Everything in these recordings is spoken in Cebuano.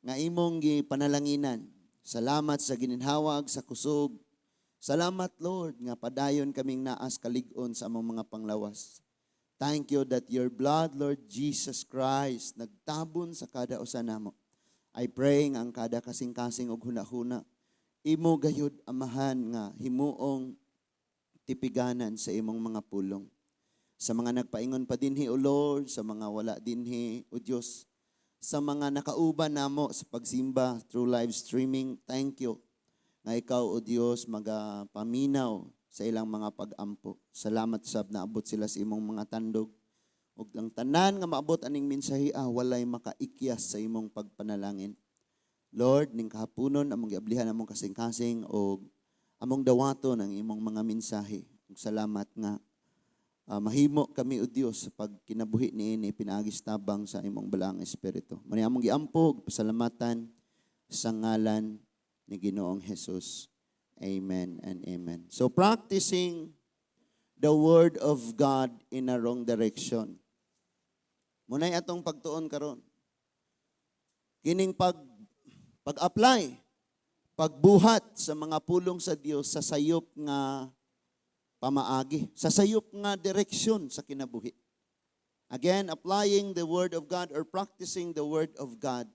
Nga imong gipanalanginan. Salamat sa gininhawag sa kusog. Salamat, Lord, nga padayon kaming naas kalig-on sa among mga panglawas. Thank you that your blood, Lord Jesus Christ, nagtabon sa kada usa namo. I pray nga ang kada kasing-kasing og hunahuna, imo gayud, Amahan, nga himuong tipiganan sa imong mga pulong. Sa mga nagpaingon pa dinhi, O Lord, sa mga wala dinhi, O Dios, sa mga nakauban namo sa pagsimba through live streaming, thank you nga ikaw, O Dios, magapaminaw sa ilang mga pag-ampo. Salamat sab naabot sila sa imong mga tandog. Ug ang tanan nga maabot aning mensahe, walay makaikyas sa imong pagpanalangin. Lord, ning kahaponon among giablihan among kasing-kasing og among dawaton ang imong mga mensahe. Ug salamat nga mahimo kami, O Dios, sa pagkinabuhi niini pinaagis tabang sa imong Balaang Espiritu. Mao ni among giampo ug pasalamatan sa ngalan ni Ginoong Jesus. Amen and amen. So practicing the word of God in a wrong direction. Mao nay atong pagtuon karon. Kining pag-apply, pagbuhat sa mga pulong sa Dios sa sayop nga pamaagi, sa sayop nga direksyon sa kinabuhi. Again, applying the word of God or practicing the word of God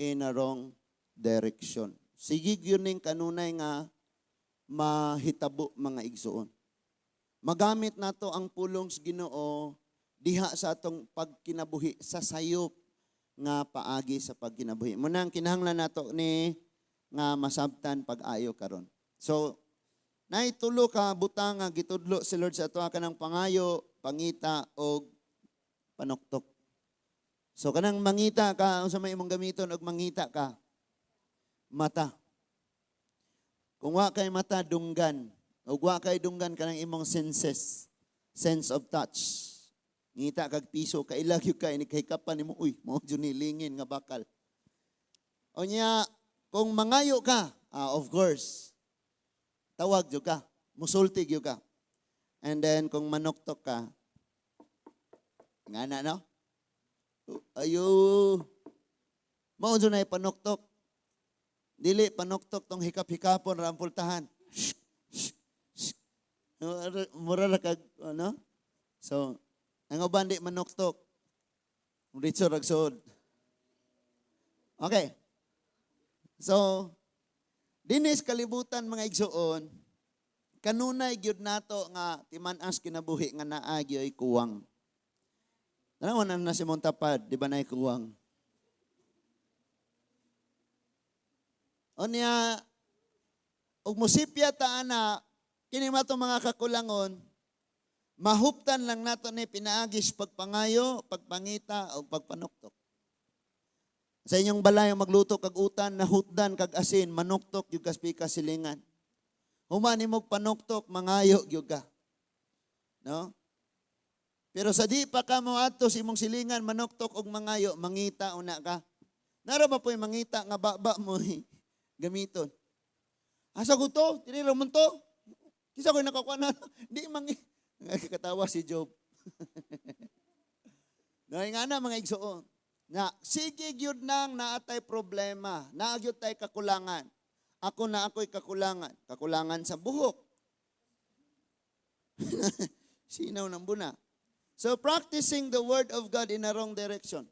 in a wrong direction. Sige gyud ning kanunay nga mahitabo, mga igsuon. Magamit nato ang pulong sa Ginoo diha sa atong pagkinabuhi sa sayop nga paagi sa pagkinabuhi. Mao nang kinahanglan nato ni nga masabtan pag-ayo karon. So, naitulo ka butang nga gitudlo si Lord sa ato, kanang pangayo, pangita og panuktok. So kanang mangita ka, unsa may imong gamiton og mangita ka? Mata. Kung wa kay mata, dunggan. Ug wa kay dunggan, kanang imong senses, sense of touch. Ngita kag piso, kaila gyud ka ini kahikapan nimo, uy, mao jud ni lingin nga bakal. Unya, kung mangayo ka, of course, tawag jud ka, musulti gyud ka. And then kung manuktok ka, ngana no? Ayo. Mao jud na panuktok. Dili panuktok tong hikap-hikapon ra ang pultahan. Shh, shh, shh. Mura ra kag ano? So, ang uban di manuktok. Ritso rag suod. Okay. So, dinis kalibutan, mga igsuon, kanunay gyud nato nga timan-as kinabuhi nga naa gyoy kuwang. Tanawan na na si Montapad, di ba naay kuwang? Unya, ug musipya ta ana, kini mato mga kakulangon, mahuptan lang nato ni pinaagis pagpangayo, pagpangita, o pagpanuktok. Sa inyong balay, magluto kag utan, nahutdan kag asin, manuktok yung kaspika silingan. Human nimo panuktok, mangayo gyud ka. No? Pero sa di pa ka mo adto sa imong silingan, manuktok og mangayo, mangita una ka. Nara ba po'y mangita nga baba mo eh, gamiton? Asa ko to? Dili ra man to. Kisa ko nakakuha na. Di mangi. Katawa si Job. No, nga na mga igsuon. Na sige gyud nang naatay problema, naa gyud tay kakulangan. Ako na ako'y kakulangan. Kakulangan sa buhok. Sinaw ng buna. So practicing the word of God in a wrong direction.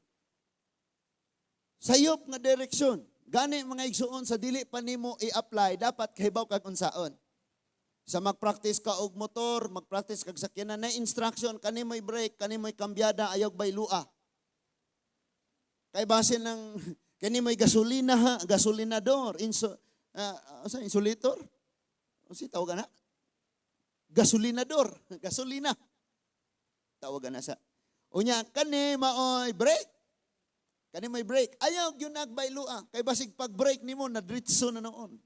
Sayop nga direksyon. Gani, mga igsuon, sa dili pa nimo i-apply, dapat kahibaw kag unsaon. Sa mag-practice ka og motor, mag-practice kag sakyanan na instruction, kani mo'y brake, kani mo'y kambyada, ayaw baylua. Kay base ng kani mo'y gasolina ha, gasolinador, sa insulator. Unsa tawag na? Gasolinador, gasolina. Tawag na sa. Unya kani maoy brake. Kani may brake. Ayaw gyud nagbaylua. Kay basig pag brake nimo nadritso na noon.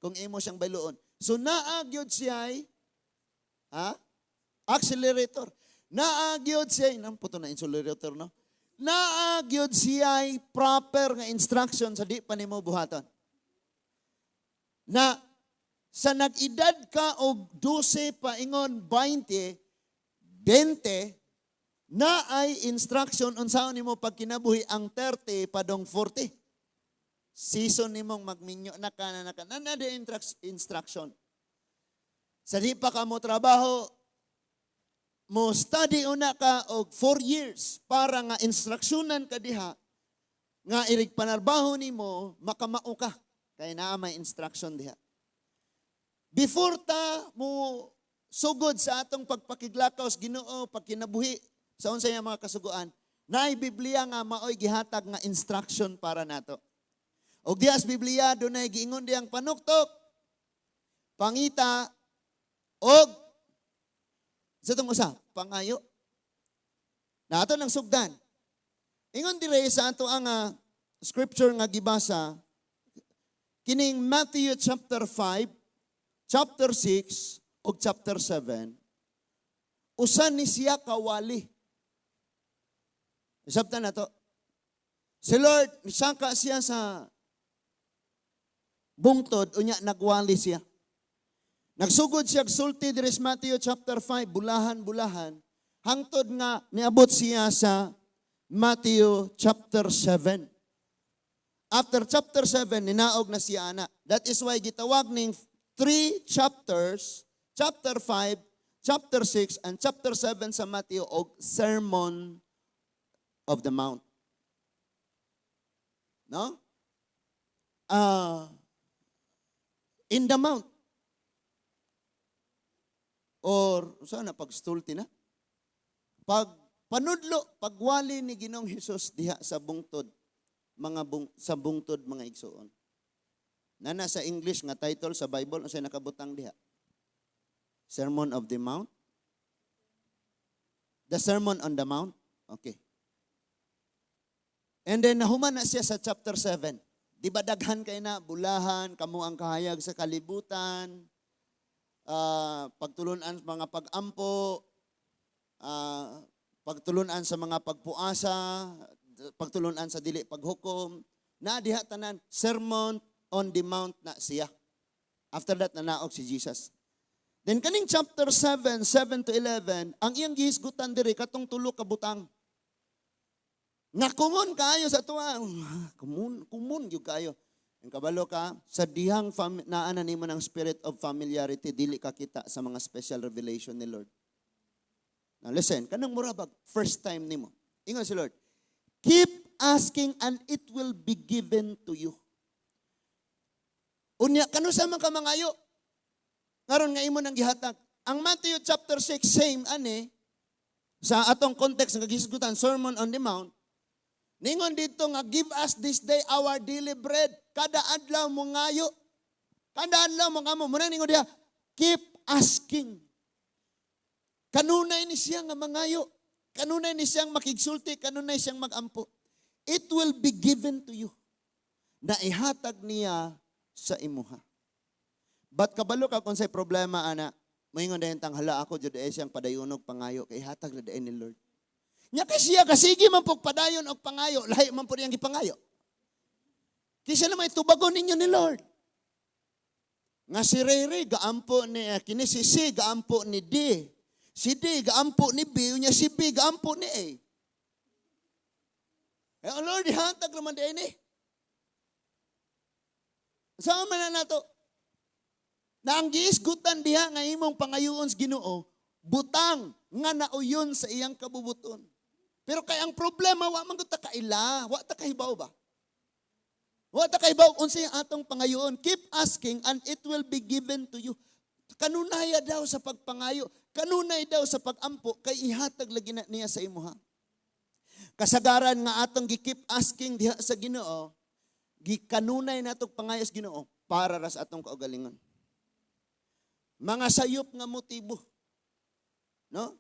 Kung imo siyang bayluon. So naa gyud siya, ha? Accelerator. Naa gyud siya, nang puto na accelerator, no? Naa gyud siya proper nga instruction sa di pa nimo buhaton. Na sa nag-edad ka og 12 paingon 20, 20, na ay instruction unsaon nimo pagkinabuhi ang 30 padong 40. Season nimong magminyo na ka na na ka. Na na instruction. Sa di pa ka mo trabaho, mo study una ka og 4 years para nga instruksyonan ka diha nga irig panarbaho nimo, makamao ka kay naa may instruction diha. Before ta mo sugod sa atong pagpakiglakaw sa Ginoo, pagkinabuhi sa unsay nga mga kasuguan, naay Biblia nga maoy gihatag nga instruction para nato. Og diha sa Biblia dunay giingon diyang panuktok, pangita, og sa itong usa, pangayo. Na ato ng sugdan. Ingon dire sa ato ang scripture nga gibasa, kining Matthew chapter 5, chapter 6, ug chapter 7, usa ni siya kawali. Isabtan na to. Si Lord, nisaka siya sa bungtod, unya nagwali siya. Nagsugod siya sulti diri sa Matthew chapter 5, bulahan-bulahan, hangtod nga niabot siya sa Matthew chapter 7. After chapter 7, ninaog na siya ana. That is why gitawag ning three chapters, chapter 5, chapter 6, and chapter 7 sa Matthew og Sermon of the Mount. No? In the Mount. Or, sana pagstulti na? Pag panudlo, pagwali ni Ginoong Hesus diha sa bungtod, sa bungtod, mga igsuon. Nana sa English nga title sa Bible, unsay nakabutang diha? Sermon of the Mount? The Sermon on the Mount? Okay. And then nahuman na siya sa chapter 7. Di ba daghan kay na bulahan, kamo ang kahayag sa kalibutan, pagtulunan sa mga pag-ampo, pagtulunan sa mga pagpuasa, pagtulunan sa dili paghukom, na diha tanan Sermon on the Mount na siya. After that, nanaog si Jesus. Then kaning chapter 7, 7 to 11, ang iyang gihisgutan diri katong tulo ka butang. Nga common kaayo sa tuwa. Common, common gyud kaayo. Ang kabalo ka, sa dihang naa na nimo ng spirit of familiarity, dili ka kita sa mga special revelation ni Lord. Now listen, kanang mura bag first time nimo. Ingon si Lord, "Keep asking and it will be given to you." Unya, kanusa man ka mangayo? Ngaron nga imo nang gihatag. Ang Matthew chapter 6, same ani, sa atong context nga gihisgutan, Sermon on the Mount, ningon dito nga, "Give us this day our daily bread." Kada adlaw mo ngayo. Kada adlaw mo kamo. Muna ningon diha, keep asking. Kanunay ni siya nga mangayo. Kanunay ni siyang makigsulti, kanunay siyang magampo. It will be given to you. Na ihatag niya sa imuha. But kabalo ka kung say problema ana, moingon dayon tang hala, ako jud ay siyang padayunog pangayo kay hatag na dayon ni Lord. Nya kay siya kasige man pug padayon og pangayo, lahi man pud iyang gipangayo. Kaysa na may tubagon ninyo ni Lord. Nga si Ray Ray gaampo ni kini si C gaampo ni D. Si D gaampo ni B, unya si B gaampo ni A. Eh, ang Lord, ihatag naman di ni. Saan man na nato? Na ang giisgutan diha nga imong pangayoon sa Ginoo, butang nga nauyon sa iyang kabubuton. Pero kay ang problema, wa man gud ta kaila, wa ta kahibaw ba? Wa ta kahibaw unsay atong pangayoon. Keep asking and it will be given to you. Kanunaya daw sa pagpangayo, kanunay daw sa pagampo kay ihatag lagi na niya sa imuha. Kasagaran nga atong gi-keep asking diha sa Ginoo, gikanunay natong pangayo sa Ginoo para ra sa atong kaugalingon. Mga sayop nga motibo. No?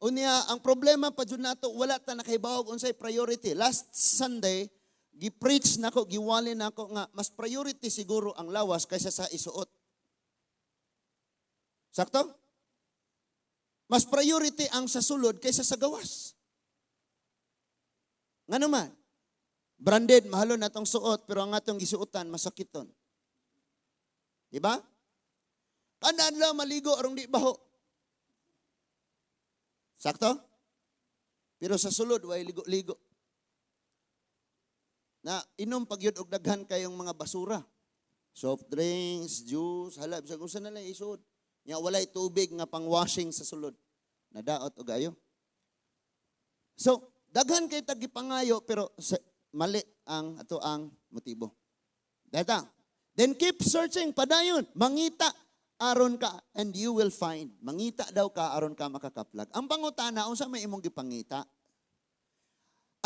Unya, ang problema pa jud nato, wala ta nakahibaw unsay priority. Last Sunday, gi-preach nako, giwali nako nga mas priority siguro ang lawas kaysa sa isuot. Sakto? Mas priority ang sa sulod kaysa sa gawas. Nga naman, branded, mahalon natong suot, pero ang atong gisuotan, masakiton. Diba? Kada adlaw maligo arong di baho. Sakto? Pero sa sulod, way ligo-ligo. Na inom pag yun og daghan kayong mga basura. Soft drinks, juice, hala, bisag unsa na lang isod. Nya walay tubig nga pang washing sa sulod. Nadaot og ayo. So, daghan kay tag gipangayo pero sa, mali ang ato ang motibo. Data. Then keep searching, padayon, mangita aron ka and you will find. Mangita daw ka aron ka makakaplag. Ang pangutana, unsa may imong gipangita?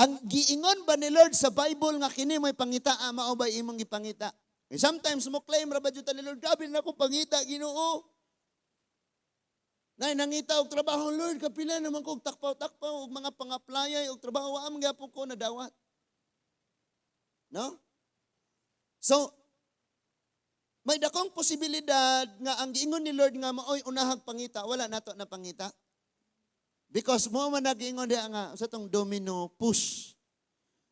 Ang giingon ba ni Lord sa Bible nga kini may pangita, ah, mao ba imong gipangita? Eh, sometimes mo claim ra ba jud ta ni Lord, "Grabe na ako pangita, Ginoo." Nay nangita og trabaho, "Lord, kapila naman ko og takpaw-takpaw og mga pang-apply og trabaho, wa man gyapon ko nadawat." No? So, may dakong posibilidad nga ang giingon ni Lord nga maoy unahag pangita, wala nato na pangita. Because mo man nagiingon diha nga sa tong domino push.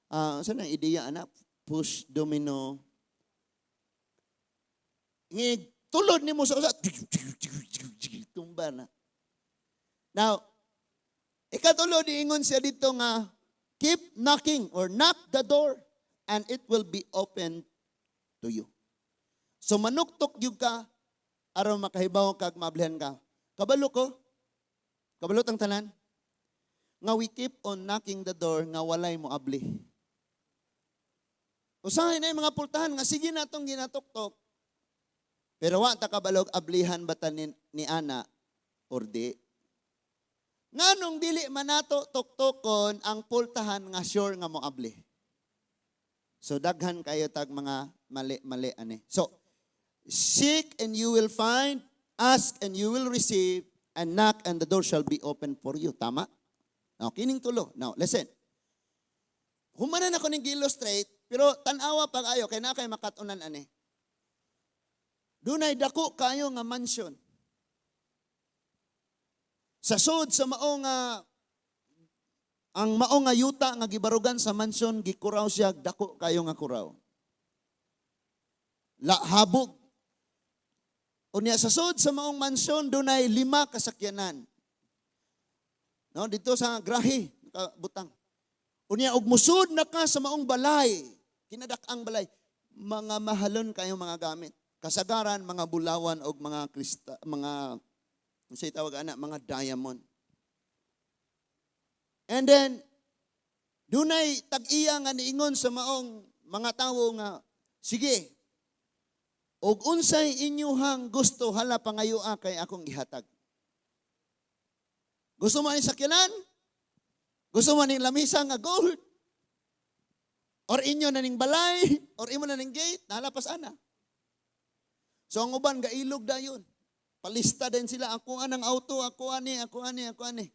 Ah, sa nang ideya ana, push domino. Ngig tulod nimo sa usa, tumba na. Now, ikatulo, diingon siya dito nga keep knocking or knock the door and it will be open to you. So manuktok gyud ka aron makahibaw kag maablihan ka. Kabalo ko. Kabalo tang tanan. Nga we keep on knocking the door nga walay mo abli. Usahay na yung mga pultahan nga sige na itong ginatuktok. Pero wa ta kabalog ablihan ba ta ni ana or di. Nganong dili man nato tuktokon ang pultahan nga sure nga mo abli? So daghan kayo tag mga mali-mali ani. So seek and you will find, ask and you will receive, and knock and the door shall be open for you. Tama? Now, kining tulo. Now, listen. Humanan ako ning illustrate, pero tan-awa pag ayo kay na kay makatunan ani. Dunay dako kayo nga mansion. Sa sud sa mao nga ang mao nga yuta nga gibarugan sa mansion, gikuraw siya, dako kayo nga kuraw. La habog. Unya sa sud sa maong mansion dunay lima kasakyanan. No, dito sa grahe butang. Unya og musud na ka sa maong balay, kinadak-ang balay, mga mahalon kayo mga gamit. Kasagaran mga bulawan og mga krista, mga unsay tawag ana, mga diamond. And then dunay tag-iya nga niingon sa maong mga tawo nga, "Sige, og unsay inyuhang gusto, hala pangayoa kay akong gihatag. Gusto mo ni sakyanan? Gusto mo ning lamisa nga gold? Or inyo na ning balay? Or imo na ning gate? Nalapas ana." So ang uban gailog dayon. Palista din sila, "Ako anang auto, ako ani, ako ani, ako ani."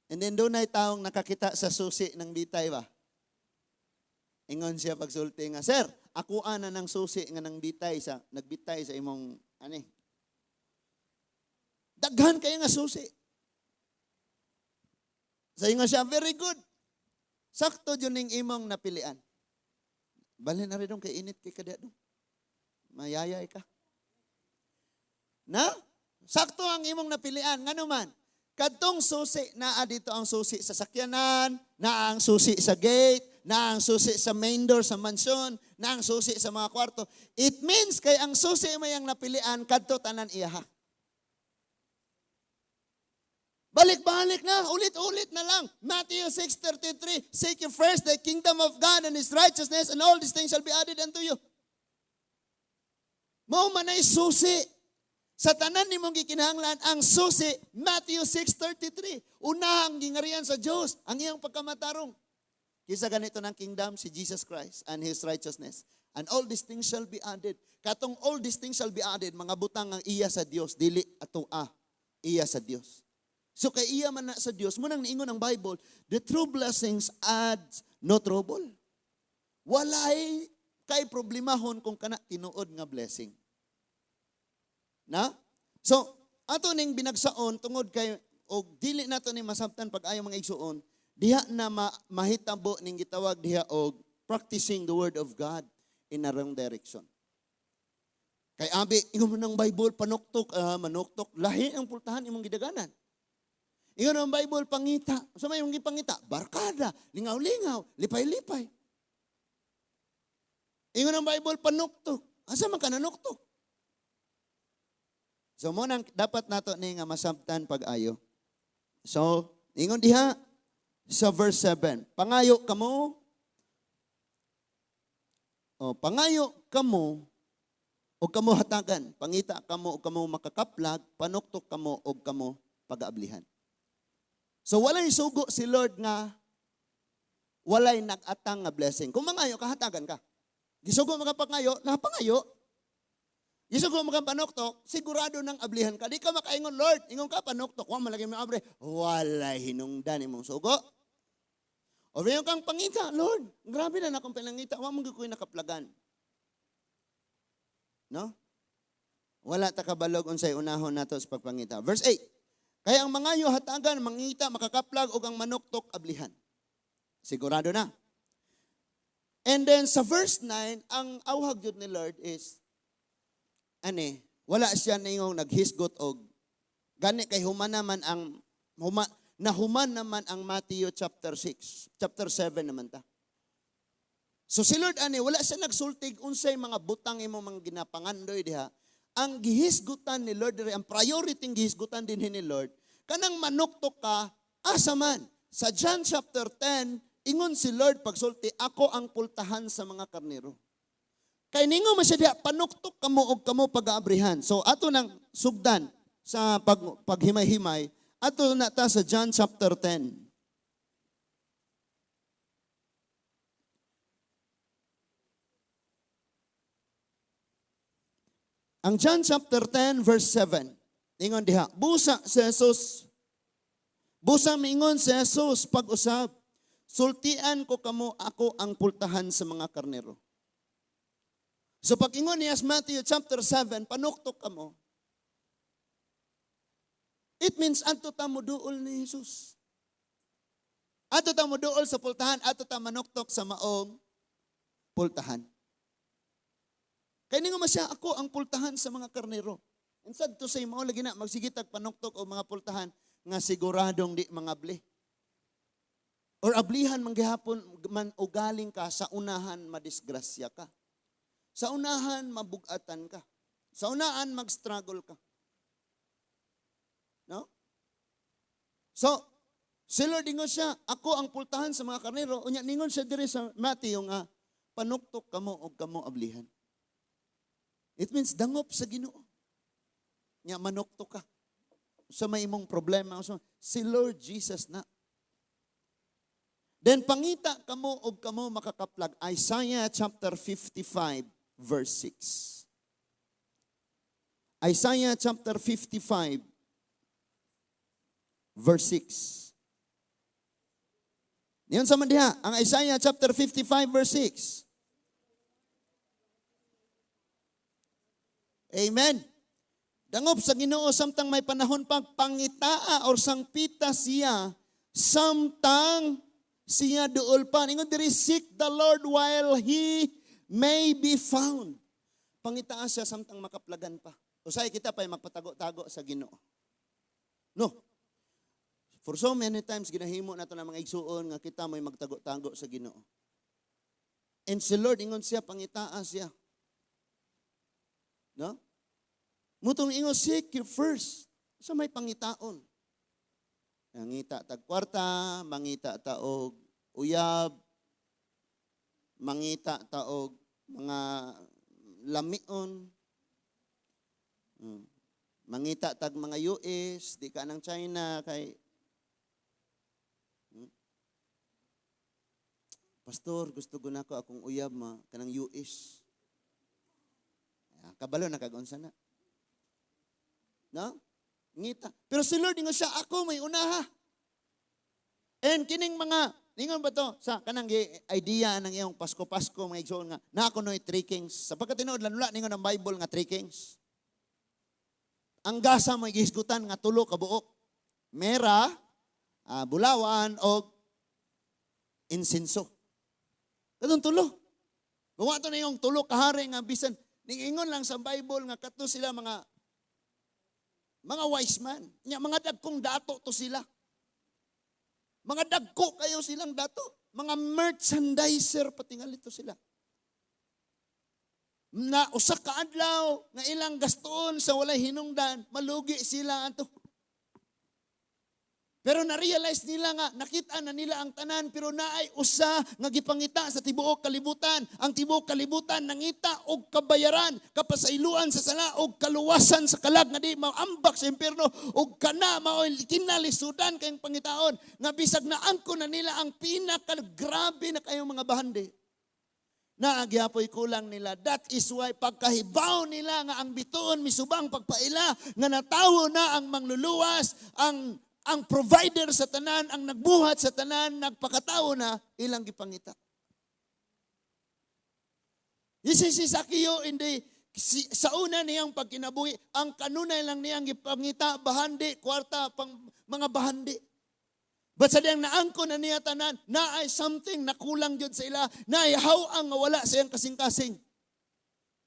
And then doon ay taong nakakita sa susi ng bitay ba? Ingon siya pagsulti nga, "Sir, ako ana ng susi nga nang bitay sa, nagbitay sa imong, ani." Daghan kayo nga susi. Sa ingon siya, "Very good. Sakto yun ning imong napilian. Balhin na rin dong, kay init kay kadya dong. Mayayay ka. Na? Sakto ang imong napilian. Ngano man? Kadtong susi, naa dito ang susi sa sakyanan, naa ang susi sa gate, naa ang susi sa main door sa mansyon, naa ang susi sa mga kwarto. It means kay ang susi may ang napilian, kadto tanan iyaha. Balik-balik na, ulit-ulit na lang. Matthew 6:33, "Seek ye first the kingdom of God and His righteousness, and all these things shall be added unto you." Mao man ay susi. Sa tanan nimong gikinahanglan, ang susi, Matthew 6:33. Una ang gingarian sa Dios, ang iyang pagkamatarong. Kisa ganito ng kingdom, si Jesus Christ and His righteousness. And all these things shall be added. Katong all these things shall be added, mga butang ang iya sa Dios, dili ato a, iya sa Dios. So kay iya man na sa Dios, mo nang niingon ang Bible, the true blessings adds no trouble. Walay kay problemahon kung kana tinuod nga blessing. Na? So, ato ning binagsaon tungod kay og dili nato ni masabtan pag ayo mga igsuon, diha na mahitabo ning gitawag diha og practicing the word of God in a wrong direction. Kay abi, ingon mo ng Bible, panuktok, manuktok, lahi ang pultahan imong gidaganan. Ingon ang Bible, pangita. Sa may imong gipangita? Barkada, lingaw-lingaw, lipay-lipay. Ingon ang Bible, panuktok. Asa man ka nanuktok? So mo nang dapat nato ni nga masabtan pag-ayo. So, ingon diha sa verse 7, pangayo kamo, o pangayo kamo o kamo hatagan, pangita kamo o kamo makakaplag, panuktok kamo o kamo pag-aablihan. So walay sugo si Lord nga walay nag-atang nga blessing. Kung mangayo ka, hatagan ka. Gisugo mo ka pangayo, napangayo. Gisugo mo ka panuktok, sigurado nang ablihan ka. Di ka makaingon, Lord, ingon ka panuktok, wa malagi mo abre. Walay hinungdan imong sugo. O ingon kang pangita, Lord, grabe na akong pinangita, wa man gyud ko'y nakaplagan. No? Wala ta kabalog unsay unahon nato sa pagpangita. Verse 8. Kaya ang mangayo hatagan, mangita, makakaplag og ang manuktok ablihan. Sigurado na. And then sa verse 9, ang awhag jud ni Lord is ani, wala siya ningong naghisgot og gani kay human naman ang huma, nahuman naman ang Matthew chapter 6, chapter 7 naman ta. So si Lord ani, wala siya nagsultig unsay mga butang imo mga ginapangandoy diha. Ang gihisgutan ni Lord diri, ang priority gihisgutan din ni Lord, kanang manuktok ka asa man. Sa John chapter 10, ingon si Lord pagsulti, ako ang pultahan sa mga karnero. Kay ningo man siya diha, panuktok kamo og kamo pag-aabrihan. So ato nang sugdan sa paghimay-himay, ato na ta sa John chapter 10. Ang John chapter 10 verse 7. Ingon diha, busa si Jesus. Busa miingon si Jesus pag-usab. Sultian ko kamo, ako ang pultahan sa mga karnero. So pag-ingon niya sa Matthew chapter 7, panuktok kamo. It means adto ta mo duol ni Jesus. Adto ta mo duol sa pultahan, adto ta manuktok sa maong pultahan. Kay ningon man siya, ako ang pultahan sa mga karnero. And sad to say, mao lagi na magsigitag panuktok o mga pultahan nga siguradong di mangabli. Or ablihan man gihapon man o galing ka, sa unahan madisgrasya ka. Sa unahan mabugatan ka. Sa unahan mag-struggle ka. No? So, si Lord ingon siya, ako ang pultahan sa mga karnero. Unya ningon siya diri sa Matthew nga panuktok kamo og kamo ablihan. It means dangop sa Ginoo. Nya manuktok ka sa may imong problema. So, si Lord Jesus na. Then pangita kamo og kamo makakaplag. Isaiah chapter 55 verse 6. Isaiah chapter 55 verse 6. Niyon sa man diha, ang Isaiah chapter 55 verse 6. Amen. Dangop sa Ginoo samtang may panahon pang pangitaa or sangpita siya samtang siya duol pa. Ingon diri, seek the Lord while He may be found. Pangitaa siya samtang makaplagan pa. Usay kita pa'y magpatago-tago sa Ginoo. No. For so many times ginahimo nato ng mga igsuon nga kita may magtago-tago sa Ginoo. And si Lord ingon siya pangitaa siya. No? Mutong ingon, seek you first. Sa may pangitaon. Mangita tag kwarta, mangita taog uyab, mangita taog mga lamion, mangita tag mga US, di ka ng China kay Pastor, gusto ko na ko akong uyab ma kanang US. Kabalo na kag-unsa na. No? Ngita. Pero si Lord ingon siya, ako may unaha. And kining mga, ningon ba to, sa kanang idea ng iyong Pasko-Pasko, mga igsoon nga, na ako no'y three kings. Sapagkat tinuod lang, wala ningon ang Bible nga three kings. Ang gasa may gihisgutan nga tulo ka buok. Mera, bulawan, og insinso. Katong tulo. Gawa to na yung tulo kahari nga bisan, ningingon lang sa Bible nga kato sila mga wise man. Nya, mga dagkong dato to sila. Mga dagko kayo silang dato. Mga merchandiser patingali to sila. Na usa ka adlaw nga ilang gastoon sa walay hinungdan, malugi sila ato. Pero na-realize nila nga, nakita na nila ang tanan, pero naay usa nga gipangita sa tibuok kalibutan. Ang tibuok kalibutan nangita og kabayaran, kapasayloan sa sala og kaluwasan sa kalag nga di maambak sa impierno, og kana mao'y kinalisudan kayong pangitaon nga bisag naangko na nila ang pinakagrabe na kayong mga bahandi. Naa gyapoy kulang nila. That is why pagkahibaw nila nga ang bituon misubang pagpaila, nga natawo na ang mangluluwas, ang provider sa tanan, ang nagbuhat sa tanan, nagpakatao na, ilang gipangita. Si Zaccheo, hindi, si, sa una niyang pagkinabuhi, ang kanunay lang niyang gipangita, bahandi, kwarta, pang, mga bahandi. But sa diyang naangko na niya tanan, naay something na kulang gyud sa ila, naay haw-ang nga wala sa iyang kasing-kasing.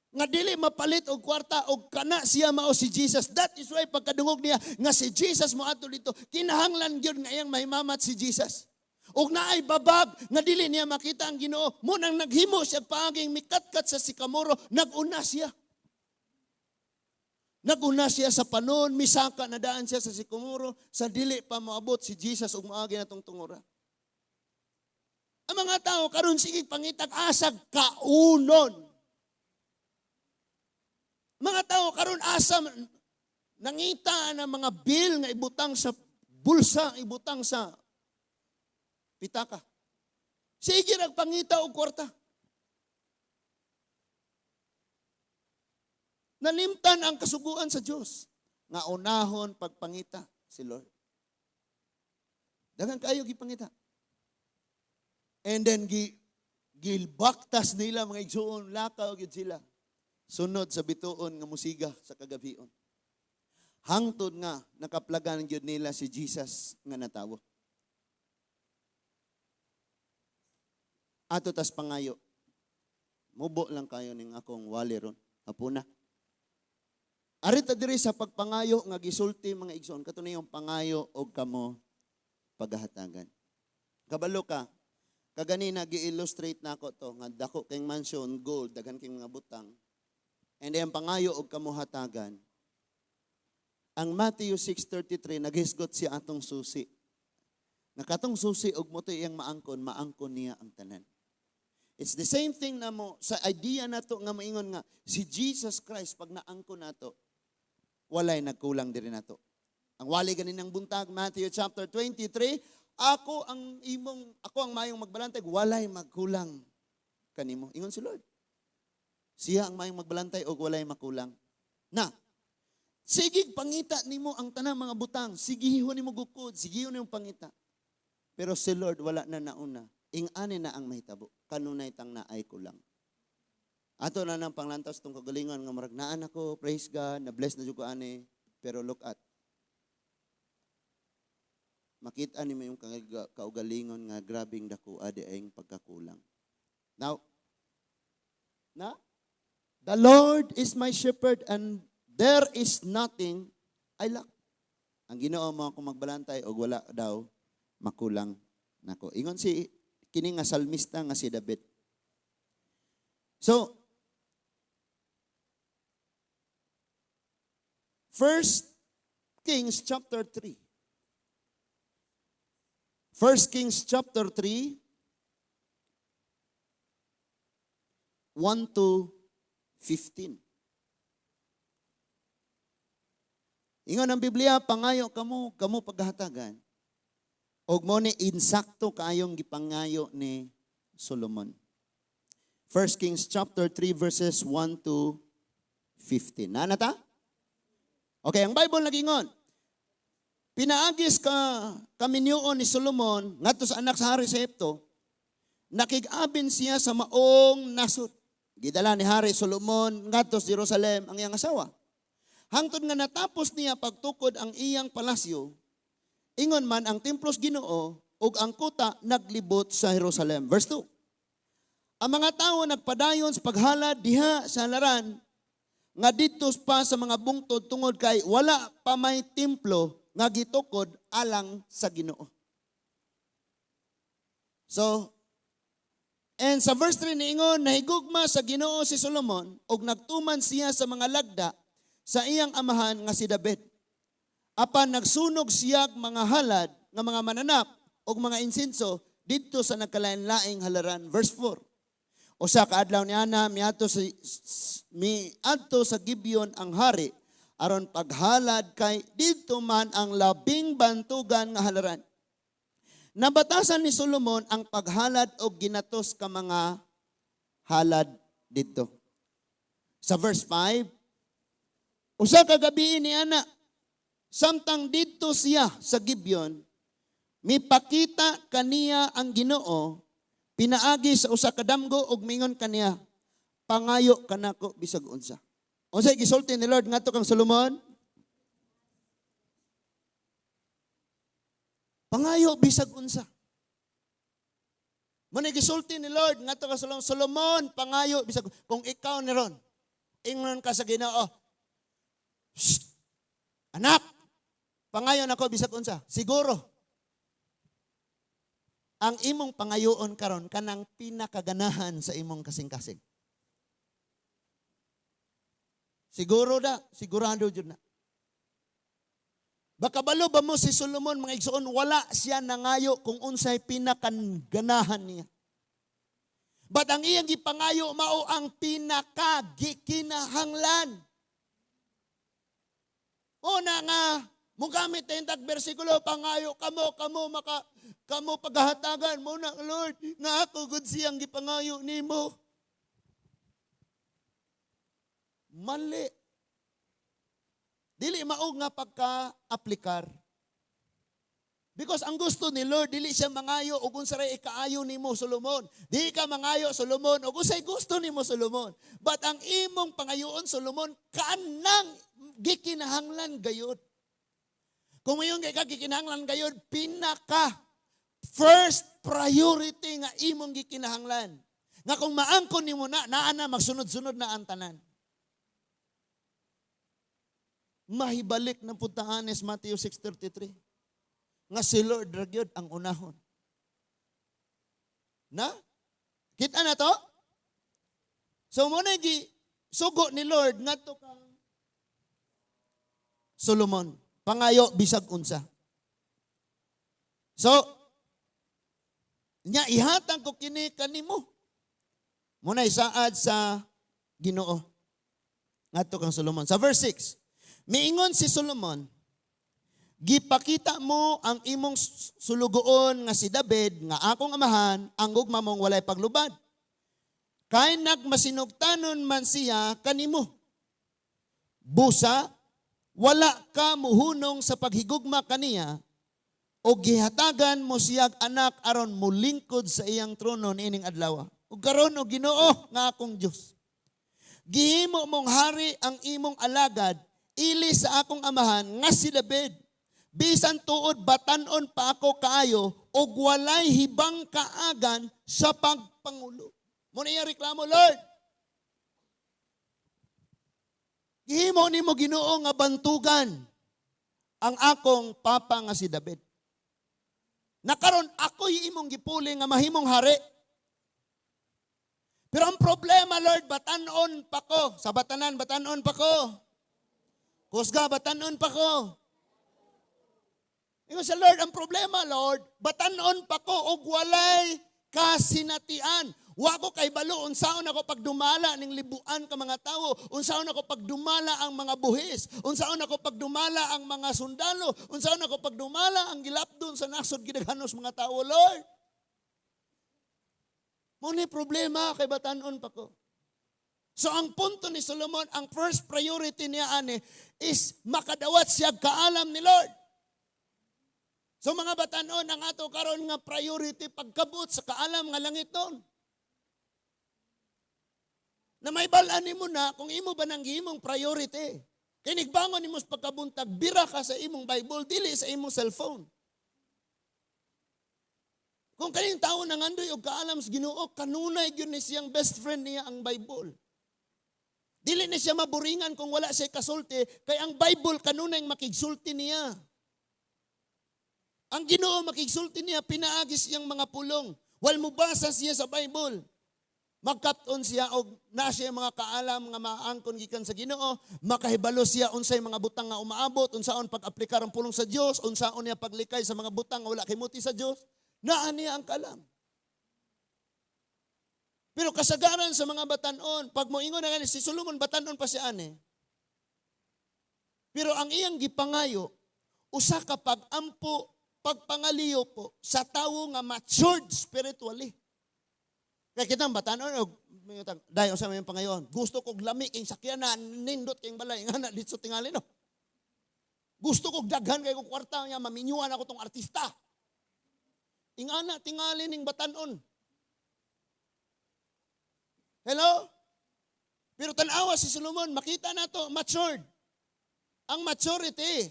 Nga dili mapalit og kwarta og kana siya mao si Jesus. That is why pagkadungog niya nga si Jesus moadto dito, kinahanglan gyud nga iyang mahimamat si Jesus. Og naay babag nga dili niya makita ang Ginoo, mao nang naghimo siya paaging mikatkat sa sikamoro, naguna siya. Naguna siya sa panon, misaka na daan siya sa sikamoro, sa dili pa moabot si Jesus ug moagi na tong tungura. Ang mga tao karon sige pangitag asag kaunon. Mga tao karon asa nangita na mga bill nga ibutang sa bulsa, ibutang sa pitaka. Sige nagpangita og kwarta. Nalimtan ang kasuguan sa Dios nga unahon pagpangita si Lord. Daghan kayo gipangita. And then gilbaktas nila mga igsuon, lakaw gyud sila. Sunod sa bituon nga musiga sa kagabion. Hangtod nga nakaplagan gyud nila si Jesus nga natawo. Ato tas pangayo. Mubo lang kayo ning akong wali ron. Hapuna. Arita diri sa pagpangayo nga gisulti mga igsoon, kato na yung pangayo og kamo paghahatagan. Kabalo ka, kaganina gi-illustrate nako to nga dako kay mansion, gold, daghan kay mga butang. And then pangayo og kamo hatagan. Ang Matthew 6:33 naghisgot siya atong susi. Nga katong susi og mo iyang maangkon, maangkon niya ang tanan. It's the same thing na mo sa idea nato nga moingon nga si Jesus Christ pag naangkon nato, walay nagkulang diri nato. Ang wali ganinang buntag, Matthew chapter 23, ako ang mayong magbalantay, walay magkulang kanimo. Ingon si Lord. Siya ang mayong magbalantay og walay makulang. Na, sige pangita nimo ang tanang mga butang, sigihon nimo gukod, sigihon nimo pangita. Pero si Lord wala na nauna. Ing-ani na ang mahitabo. Kanunay tang naay kulang. Ato na nang panglantas tong kagalingon nga murag naan ako, praise God, na bless na jud ko ani. Pero look at, makita nimo yung kaugalingon nga grabing dako adi ayng pagkakulang. Now, na the Lord is my shepherd and there is nothing I lack. Ang Ginoo mo ako magbalantay og wala daw makulang nako. Ingon si kini nga salmista nga si David. So, 1 Kings chapter 3. 1 Kings chapter 3, 1 to 15. Ingon ang Biblia, pangayo kamo, kamo paghatagan. Og mo ni insakto kaayong gipangayo ni Solomon. 1 Kings chapter 3 verses 1 to 15. Naa na ta? Okay, ang Bible nagingon. Pinaagis ka kaminyoon ni Solomon ngadto sa anak sa hari sa Ehipto, nakig-abin siya sa maong nasod. Gidala ni Hari Solomon ngadto sa Jerusalem ang iyang asawa. Hangtod nga natapos niya pagtukod ang iyang palasyo, ingon man ang templo sa Ginoo ug ang kuta naglibot sa Jerusalem. Verse 2. Ang mga tawo nagpadayon sa paghalad diha sa halaran nga didto pa sa mga bungtod tungod kay wala pa may templo nga gitukod alang sa Ginoo. So, and sa verse 3 niingon, nahigugma sa Ginoo si Solomon ug nagtuman siya sa mga lagda sa iyang amahan nga si David. Apan nagsunog siya mga halad nga mga mananap ug mga insenso didto sa nagkalain-laing halaran. Verse 4. Usa ka adlaw niana, miadto sa Gibeon ang hari aron paghalad kay didto man ang labing bantugan nga halaran. Nabatasan ni Solomon ang paghalad og ginatos ka mga halad didto. Sa verse 5, usa ka gabii ni ana, samtang didto siya sa Gibeon, mipakita kaniya ang Ginoo pinaagi sa usa ka damgo ug mingon kaniya, "Pangayo kanako bisag unsa." Unsay gisulti ni Lord ngadto kang Solomon? Pangayo bisag unsa. Mao gisulti ni Lord ngadto kang Solomon, "Solomon, pangayo bisag." Kung ikaw ni ron, ingon ka sa Ginoo, "Shh, anak, pangayo nako bisag unsa." Siguro ang imong pangayoon karon kanang pinakaganahan sa imong kasing-kasing. Siguro da, sigurado jud na. Baka balo ba mo si Solomon, mga igsoon, wala siya nangayo kung unsay pinakaganahan niya. But ang iyang gipangayo mao ang pinakagikinahanglan. Una nga, mugamit tayong tag bersikulo, "Pangayo kamo, kamo maka kamo paghahatagan mo na, Lord, nga ako gud siyang gipangayo nimo." Mali. Dili mao nga pagka-aplikar. Because ang gusto ni Lord, dili siya mangayo og unsa ray ikaayo nimo, Solomon. Dili ka mangayo, Solomon, og unsay gusto nimo, Solomon. But ang imong pangayoon, Solomon, kanang gikinahanglan gayud. Kung mayon kay ka gikinahanglan gayud, pinaka first priority nga imong gikinahanglan. Nga kung maangkon nimo na, naa na magsunod-sunod na ang tanan. Mahibalik ng puntahanes Matthew 6:33. Nga si Lord ra gyud ang unahon. Na? Kita na to? So mo na gi sugo ni Lord ngadto kang Solomon. Pangayo bisag unsa. So, nya ihatag ko kini kanimo. Muna isaad sa Ginoo ngadto kang Solomon. Sa verse 6, miingon si Solomon, "Gipakita mo ang imong sulugoon nga si David nga akong amahan ang gugma mong walay paglubad. Kay nagmasinugtanon man siya kanimo. Busa, wala ka muhunong sa paghigugma kaniya o gihatagan mo siyag anak aron mulingkod sa iyang trono niining adlaw. Ug karon, o Ginoo nga akong Dios, gihimo mong hari ang imong alagad ili sa akong amahan nga si David. Bisan tuod batan-on pa ako kaayo ug walay hibang kaagan sa pagpangulo." Mo na iya reklamo, "Lord. Gihimo nimo, Ginoo, nga bantugan ang akong papa nga si David. Nakaron ako'y imong gipuli nga mahimong hari. Pero ang problema, Lord, batan-on pa ko." Sa batanan, "Batan-on pa ko." Kusga, "Batan-on pa ko." Ingon sa Lord, "Ang problema, Lord, batan-on pa ko og walay kasinatian. Wa ko kay balo unsaon ako pagdumala ning libuan ka mga tawo, unsaon ako pagdumala ang mga buhis, unsaon ako pagdumala ang mga sundalo, unsaon ako pagdumala ang gilapdon sa nasod gidaghanos mga tawo, Lord. Mo ni problema kay batan-on pa ko." So ang punto ni Solomon, ang first priority niya ani is makadawat siya kaalam ni Lord. So mga batanon, ang ato karon nga priority pagkabot sa kaalam nga langiton. Na may balaan nimo na kung imo ba nang gihimong priority. Kay nigbangon nimo sa pagkabuntag, bira ka sa imong Bible, dili sa imong cellphone. Kung kaning tao nangandoy og kaalam sa Ginoo, kanunay gyud ni siyang best friend niya ang Bible. Dili ni siya maburingan kung wala siya kasulti, kay ang Bible kanunay makigsulti niya. Ang Ginoo makigsulti niya, pinaagi siyang mga pulong. While mubasa siya sa Bible, magkat-on siya og na siya mga kaalam nga maangkon gikan sa Ginoo, makahibalo siya unsay mga butang nga umaabot, unsaon pag-aplikar ang pulong sa Dios, unsaon niya paglikay sa mga butang nga wala kimuti sa Dios. Naa niya ang kaalam. Pero kasagaran sa mga batanon, pag moingon na gani si Solomon, batanon pa siya ani. Pero ang iyang gipangayo, usa ka pag-ampo, pagpangaliyo po sa tawo nga matured spiritually. Kaya kitang batanon, og dayon sa may pangayon, gusto kog lami king sakyanan, nindot king balay, nga na dito tingali, no. Gusto kog daghan kay kog kwarta niya, maminyuan ako tong artista. Ingana tingali ning batanon. Hello? Pero tanawa si Solomon, makita na to, matured. Ang maturity,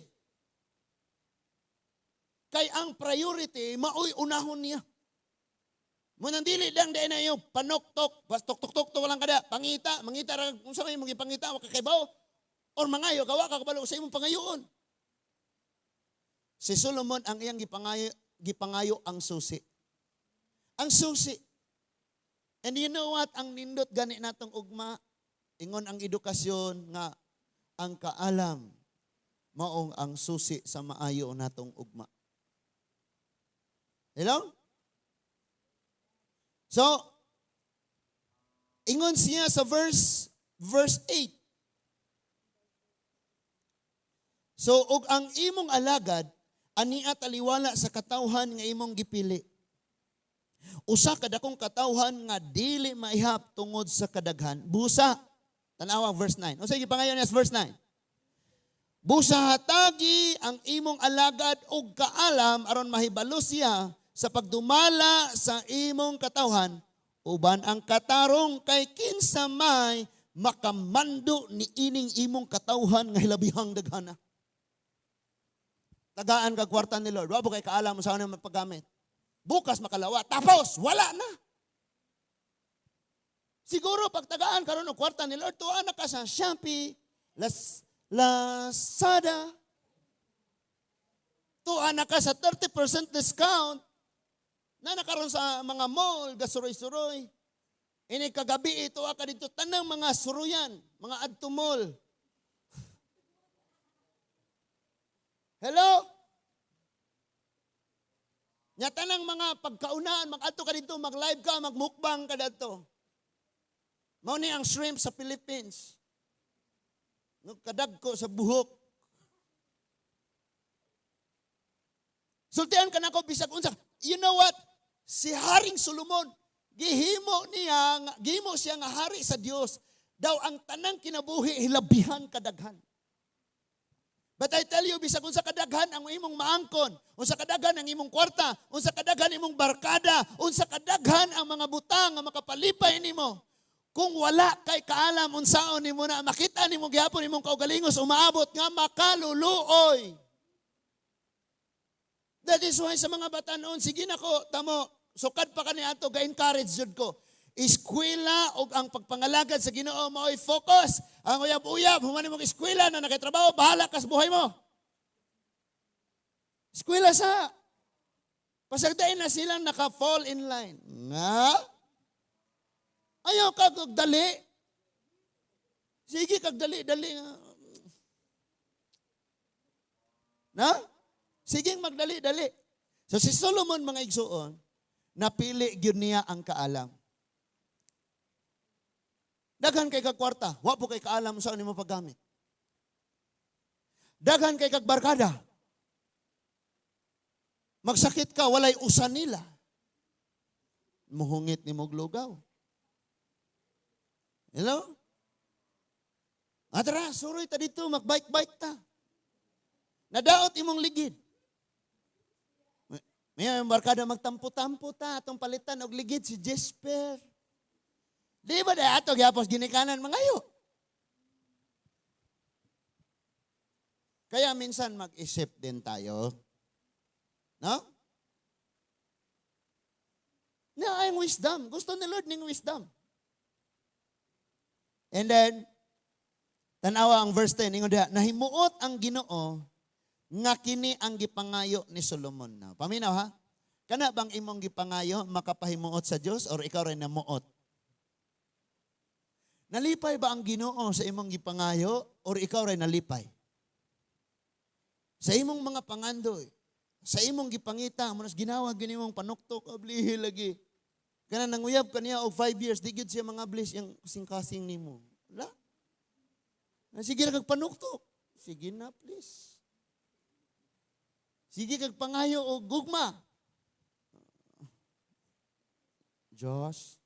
kay ang priority, maoy unahon niya. Mo nang dili lang dahil na yung panoktok, bas tok tok tok tok lang kada, pangita, mangita ra kung sa may imong gipangita, wa ka kahibaw. Or mangayo ka, wa ka kabalo sa imong pangayoon. Si Solomon, ang iyang gipangayo, gipangayo ang susi. Ang susi. And you know what? Ang nindot gani natong ugma, ingon ang edukasyon nga ang kaalam maong ang susi sa maayo natong ugma. Hello? So, ingon siya sa verse 8. So, og ang imong alagad, ania taliwala sa katawhan nga imong gipili. Usa ka dakong katawhan nga dili maihap tungod sa kadaghan. Busa. Tanawa ang verse 9. Unsa gipangayo niya sa verse 9? Busa hatagi ang imong alagad og kaalam aron mahibalo siya sa pagdumala sa imong katawhan uban ang katarong, kay kinsa may makamando ni ining imong katawhan nga hilabihang daghana? Tagaan kag kwarta ni Lord. Wa kay kaalam sa ano paggamit. Bukas makalawa. Tapos, wala na. Siguro pagtagaan karon og kwarta ni Lord, tuwa na ka sa Shopee, Lazada. Tuwa na ka sa 30% discount na nakaroon sa mga mall, gasuroy-suroy. Ini kagabi ito ka dito tanang mga suruyan, mga adto mall. Hello? Nya tanang mga pagkaunaan, mag-adto ka dito, mag-live ka, magmukbang ka dito. Mao ni ang shrimp sa Philippines. No, kadagko sa buhok. Sultian ka nako bisag unsa. You know what? Si Haring Solomon, gihimo niya, gihimo siya nga hari sa Dios. Daw ang tanang kinabuhi hilabihan kadaghan. But I tell you, bisag unsa kadaghan ang imong maangkon, unsa kadaghan ang imong kwarta, unsa kadaghan imong barkada, unsa kadaghan ang mga butang nga makapalipay nimo, kung wala kay kaalam unsaon nimo na makita nimo gihapon imong kaugalingos umaabot nga makaluluoy. That is why sa mga batanon, sige nako, tamo, sukad pa kani ato, ga-encourage jud ko. Eskwela og ang pagpangalagad sa Ginoo mao'y focus. Ang uyab-uyab, human mo eskwela na nakatrabaho, bahala ka sa buhay mo. Eskwela sa. Pasagdain na silang naka-fall in line. Nga? Ayaw ka kag dali. Sige kag dali, dali. Na? Sige magdali, dali. So si Solomon, mga igsuon, napili gyud niya ang kaalam. Daghan kay kag kwarta, wa po kay kaalam sa nimo paggamit. Daghan kay kag barkada. Magsakit ka, walay usa nila. Muhungit nimo og lugaw. Hello? Tara, suroy ta dito, magbike-bike ta. Nadaot imong ligid. May ang barkada, magtampo-tampo ta, atong palitan og ligid si Jesper. Di ba dahil ato gyapos ginikanan mangayo? Kaya minsan mag-isip din tayo. No? Na ang wisdom. Gusto ni Lord ning wisdom. And then, tanawa ang verse 10. Ingon diha, nahimuot ang Ginoo nga kini ang gipangayo ni Solomon. Now, paminaw ha? Kana bang imong gipangayo makapahimuot sa Dios or ikaw rin namuot? Nalipay ba ang Ginoo sa imong gipangayo or ikaw rin nalipay? Sa imong mga pangandoy, sa imong gipangita, mo nas ginawag gini mong panuktok, ablihi lagi. Kana nanguyab kaniya og 5 years, di gyud siya mga bliss yung kasing-kasing nimo. Wala. Sige ra kag panuktok. Sige na, please. Sige kag pangayo og gugma. Diyos.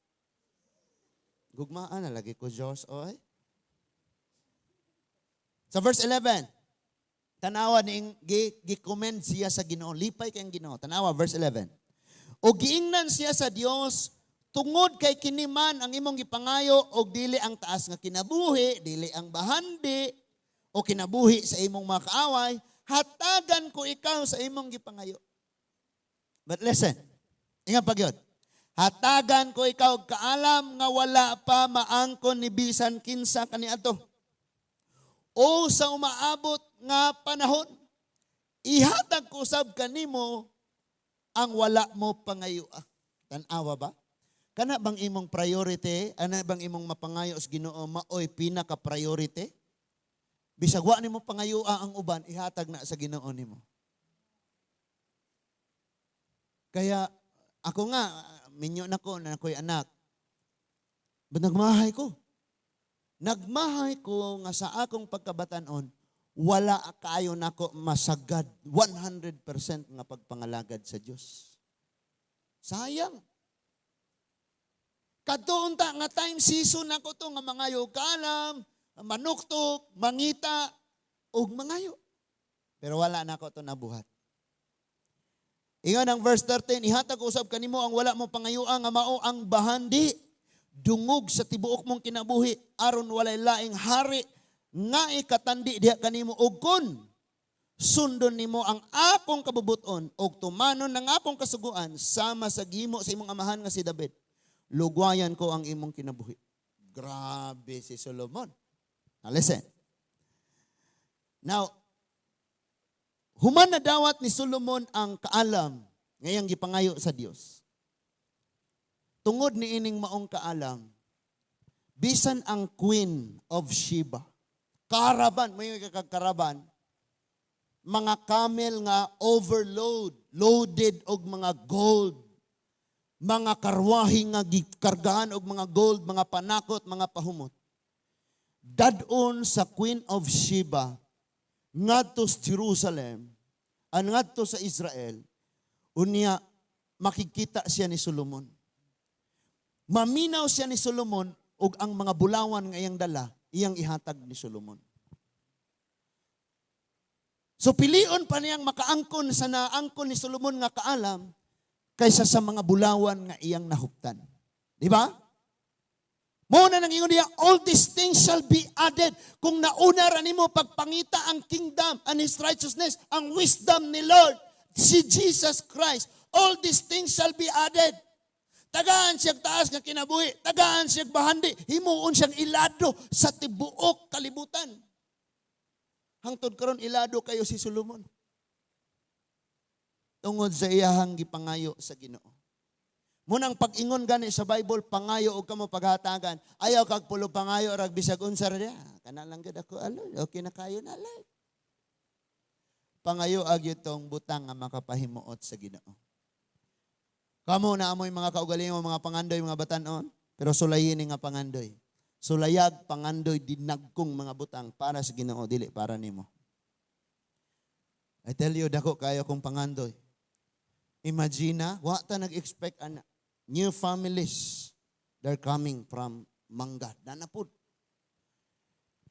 Gugmaan na lagi ko, Diyos, oy. Sa verse 11, tanawa ni gi-commend siya sa Ginoo. Lipay kay ang Ginoo. Tanawa verse 11. O giingnan siya sa Dios, "Tungod kay kini man ang imong gipangayo og dili ang taas nga kinabuhi, dili ang bahandi o kinabuhi sa imong mga kaaway, hatagan ko ikaw sa imong gipangayo." But listen, ingat pa gyud. "Hatagan ko ikaw og kaalam nga wala pa maangkon ni bisan kinsa kaniadto o sa umaabot nga panahon. Ihatag ko sab kanimo ang wala mo pangayo." Tan-awa ba? Kana bang imong priority? Ana bang imong mapangayo sa Ginoo maoy pinaka priority? Bisag wa nimo pangayoa ang uban, ihatag na sa Ginoo nimo. Kaya ako nga minyo na ko na ako'y anak. But nagmahay ko. Nagmahay ko nga sa akong pagkabatanon, wala kaayo nako masagad 100% nga pagpangalagad sa Dios. Sayang. Kadto unta nga time season nako to nga mangayo kaalam, manuktok, mangita ug mangayo. Pero wala nako to nabuhat. Ingon ang verse 13, "Ihatag ko usab kanimo ang wala mo pangayua nga mao ang bahandi dungog sa tibuok mong kinabuhi aron walay laing hari nga ikatandi diha kanimo og kun sundon nimo ang akong kabubuton og tumanon ang akong kasuguan sama sa gihimo sa imong amahan nga si David. Lugwayan ko ang imong kinabuhi." Grabe si Solomon. Now listen. Now, human na dawat ni Solomon ang kaalam ngayang gipangayo sa Dios. Tungod ni ining maong kaalam, bisan ang Queen of Sheba, caravan, may karavan, mga camel nga overload, loaded og mga gold, mga karwahe nga gikargahan og mga gold, mga panakot, mga pahumot. Dadon sa Queen of Sheba ngadto sa Jerusalem, ang ngadto sa Israel, unya makikita siya ni Solomon. Maminaw siya ni Solomon ug ang mga bulawan nga iyang dala, iyang ihatag ni Solomon. So pilion pa niyang makaangkon sa naangkon ni Solomon nga kaalam kaysa sa mga bulawan nga iyang nahuptan. Di ba? Mao na nang ingon niya, "All these things shall be added." Kung nauna ra nimo pagpangita ang kingdom and His righteousness, ang wisdom ni Lord, si Jesus Christ, all these things shall be added. Tagaan siyang taas nga kinabuhi, tagaan siyang bahandi, himuon siyang ilado sa tibuok kalibutan. Hangtod karon ilado kayo si Solomon. Tungod sa iyahang gipangayo sa Ginoo. Munang pag-ingon gani sa Bible, "Pangayo og kamo paghatagan." Ayaw kag pulo pangayo rag bisag unsa ra diha. Kana lang gyud ako alon, okay na kayo na lang. Pangayo ag tong butang nga makapahimuot sa Ginoo. Kamo na amoy mga kaugalingon, mga pangandoy, mga batanon, pero sulayin nga pangandoy. Sulayag pangandoy dinagkong mga butang para sa Ginoo, dili para nimo. I tell you, dako kayo kong pangandoy. Imagine, wa ta nag-expect ana. New families, they're coming from Manggad. Nanapod.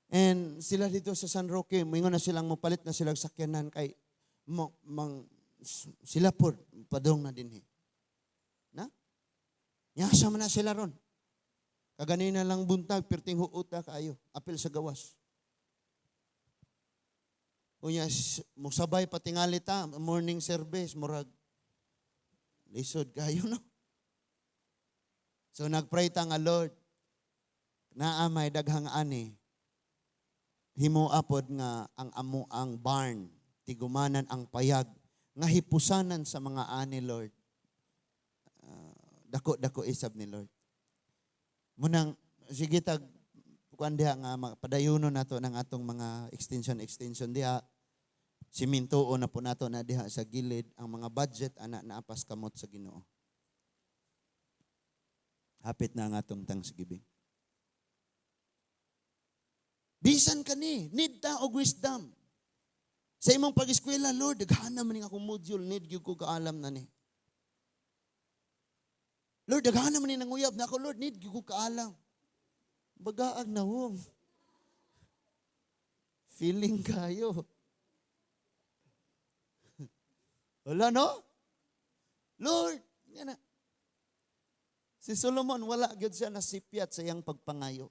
And sila dito sa San Roque, moingon na silang mopalit na silang sakyanan kay mo, mang, sila po padong na dinhi. Na? Yasa man na sila ron. Kaganina lang buntag, perting huuta kaayo, apil sa gawas. Unya, musabay patingali ta, morning service, murag, lisod kayo, no? So nagpray ta nga, "Lord, naa may daghang ani, himo apod nga ang amo ang barn, tigumanan ang payag, nga hipusanan sa mga ani, Lord." Dako-dako isab ni Lord. Munang sige tag kuan diha nga padayono nato ng atong mga extension extension diha. Simintuo na po nato na diha sa gilid ang mga budget ana naapas kamot sa Ginoo. Hapit na ang atong thanksgiving. Bisan kani, need ta og wisdom. Sa imong pag-eskwela, "Lord, daghana man ning akong module, need gyud ko kaalam na ni. Lord, daghana man ni nanguyab na ako, Lord, need gyud ko kaalam." Bagaag nawong. Feeling kayo. Wala, no? Lord, yan na. Si Solomon, wala gyud siya nasipyat sa iyang pagpangayo.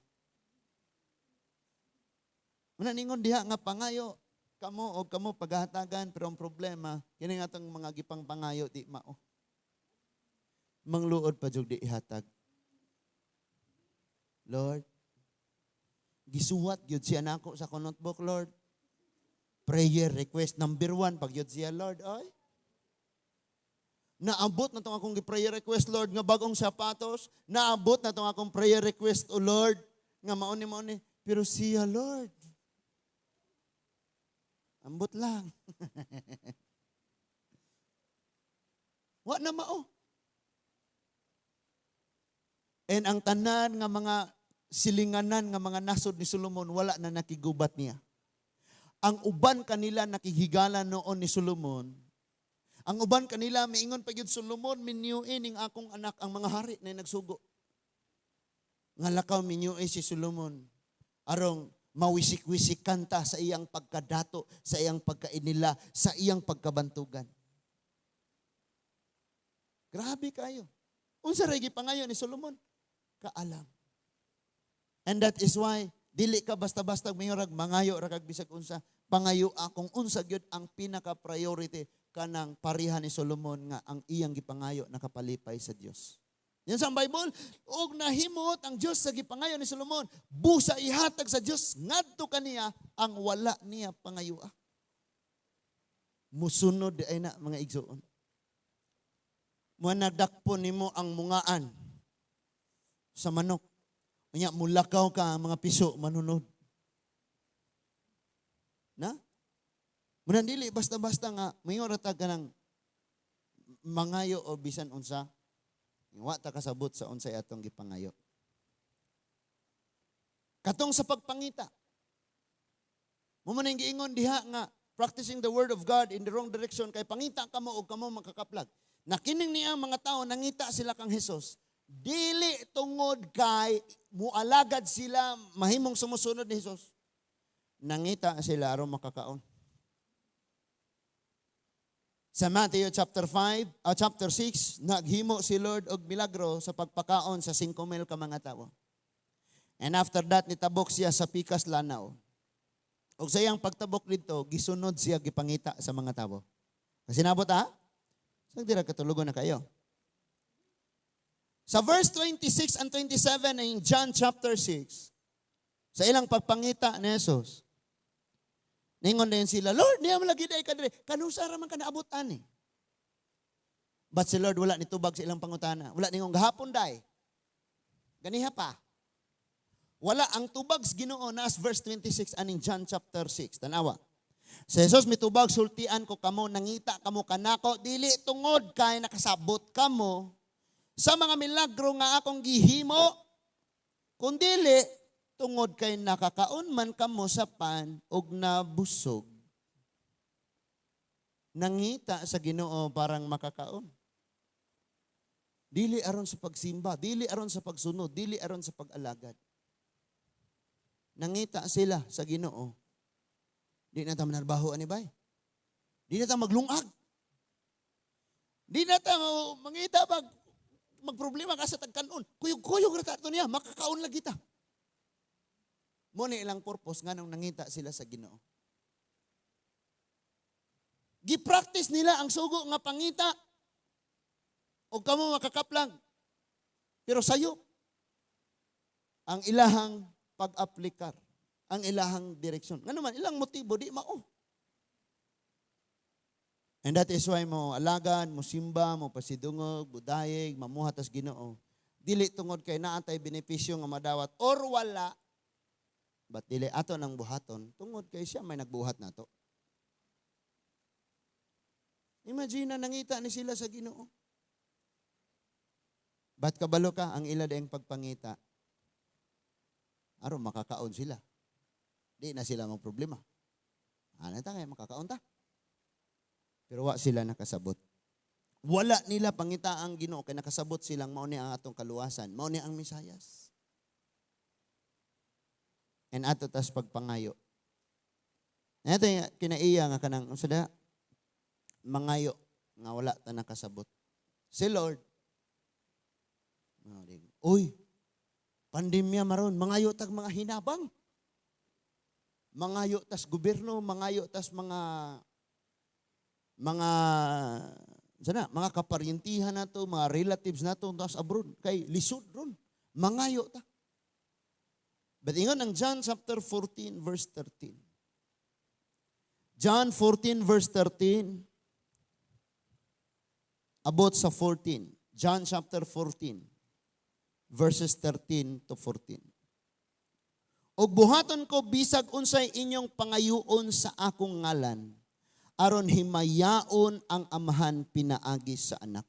Muna ningon diha nga pangayo kamo o kamo paghahatagan, pero ang problema kini nga atong mga gipang pangayo di mao. Mangluod pa jud di ihatag. Lord, gisuwat gyud siya nako sa akong notebook, Lord. Prayer request number 1 pag gyud siya, Lord, oy. Naabot na tong akong prayer request, Lord, nga bagong sapatos. Naabot na tong akong prayer request, O Lord, nga mao ni mao ni. Pero siya, Lord, ambot lang. Wa na mao. And ang tanan nga mga silinganan nga mga nasod ni Solomon, wala na nakigubat niya. Ang uban kanila nakighigala noon ni Solomon. Ang uban kanila miingon pa gyud, "Solomon, minyuin ning akong anak," ang mga hari na nagsugo. Nga lakaw minyuin si Solomon arong mawisik-wisik kanta sa iyang pagkadato, sa iyang pagkainila, sa iyang pagkabantugan. Grabe kayo. Unsa ra gipangayo ni Solomon? Kaalam. And that is why dili ka basta-basta mayurag mangayo ra kag bisag unsa. Pangayo akong unsa gyud ang pinaka priority kanang pareha ni Solomon nga ang iyang gipangayo nakapalipay sa Dios. Yan sa Bible, og nahimot ang Dios sa gipangayo ni Solomon, busa ihatag sa Dios ngadto kaniya ang wala niya pangayoa. Musunod di ay na, mga igsoon. Mo nagdakpo nimo ang mungaan sa manok. Unya mulakaw ka, ang mga piso manunod. Na? Muna dili basta-basta nga mayor ta ka ng mangayo o bisan unsa. Wa ta kasabot sa unsay atong gipangayo. Katong sa pagpangita. Mo man ang giingon diha nga practicing the word of God in the wrong direction kay pangita kamo og kamo makakaplag. Nakining niya ang mga tao, nangita sila kang Hesus. Dili tungod kay mualagad sila, mahimong sumusunod ni Hesus. Nangita sila aron makakaon. Sa Matthew chapter 5, chapter 6, naghimo si Lord og milagro sa pagpakaon sa 5,000 ka mga tawo. And after that, nitabok siya sa pikas lanaw. Og sa iyang pagtabok dito, gisunod siya, gipangita sa mga tawo. Kasi nabot ha? Sa dira katulogon na kayo. Sa verse 26 and 27 in John chapter 6, sa ilang pagpangita ni Jesus, ningon din sila, "Lord, niya lagi day ka dire. Kanusa ra man ka naabot ani?" But si Lord wala nitubag sa ilang pangutana. Wala ningon gahapon day. Ganiha pa. Wala ang tubag sa Ginoo naas verse 26 aning John chapter 6. Tanawa. Si Jesus mitubag, "Sultian ko kamo, nangita kamo kanako dili tungod kay nakasabot kamo sa mga milagro nga akong gihimo, kundili tungod kay nakakaon man kamo sa pan ug nabusog." Nangita sa Ginoo parang makakaon. Dili aron sa pagsimba, dili aron sa pagsunod, dili aron sa pag-alagad. Nangita sila sa Ginoo. Di na ta manarbaho ani bay. Di na ta maglungag. Di na ta mangita pag magproblema ka sa tagkanon. Kuyog-kuyog ra ta ato niya, makakaon lagi ta. Mo ni ilang purpose nganong nangita sila sa Ginoo. Gi-practice nila ang sugo nga pangita o kamo makakaplang. Pero sayo ang ilahang pag-aplikar, ang ilahang direksyon. Ngano man ilang motibo di mao. And that is why mo alagad, mo simba, mo pasidungog, budayeg, mamuhat tas Ginoo. Dili tungod kay naa tay benepisyo nga madawat or wala, but dili ato nang buhaton tungod kay siya may nagbuhat nato. Imagine na nangita ni sila sa Ginoo. But kabalo ka, ang ila dayang pagpangita, aron makakaon sila. Di na sila mag problema. Ano ta kay makakaon ta? Pero wa sila nakasabot. Wala nila pangita ang Ginoo kay nakasabot silang mao ni ang atong kaluwasan, mao ni ang Mesayas. And ato tas pagpangayo. Ito yung kinaiya nga kanang unsa da mangayo nga wala ta nakasabot. Si Lord, "Uy, pandemya maron, mangayo tag mga hinabang. Mangayo tas gobyerno, mangayo tas mga sana, mga kaparyentihan nato, mga relatives nato tas abroad kay lisod ron. Mangayo ta." But ingon ang John chapter 14 verse 13. John 14 verse 13 abot sa 14. John chapter 14 verses 13 to 14. "Ug buhaton ko bisag unsay inyong pangayuon sa akong ngalan, aron himayaon ang Amahan pinaagi sa Anak."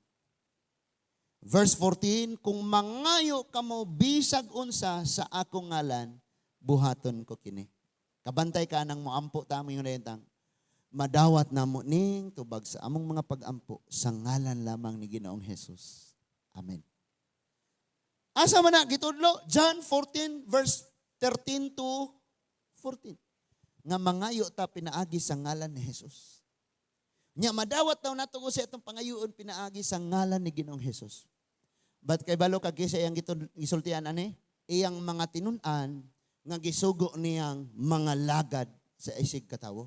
Verse 14, "Kung mangayo kamo bisag unsa sa akong ngalan, buhaton ko kini." Kabantay ka nang moampo ta mo yung tang. Madawat namo ning tubag sa among mga pagampo sa ngalan lamang ni Ginoong Jesus. Amen. Asa man na gitudlo? John 14 verse 13 to 14. Nga mangayo ta pinaagi sa ngalan ni Jesus. Nya madawat daw nato sa atong pangayuon pinaagi sa ngalan ni Ginoong Jesus. But kay balo kag kisa iyang gisultian ani, iyang mga tinun-an nga gisugo niyang mga lagad sa isig katawo.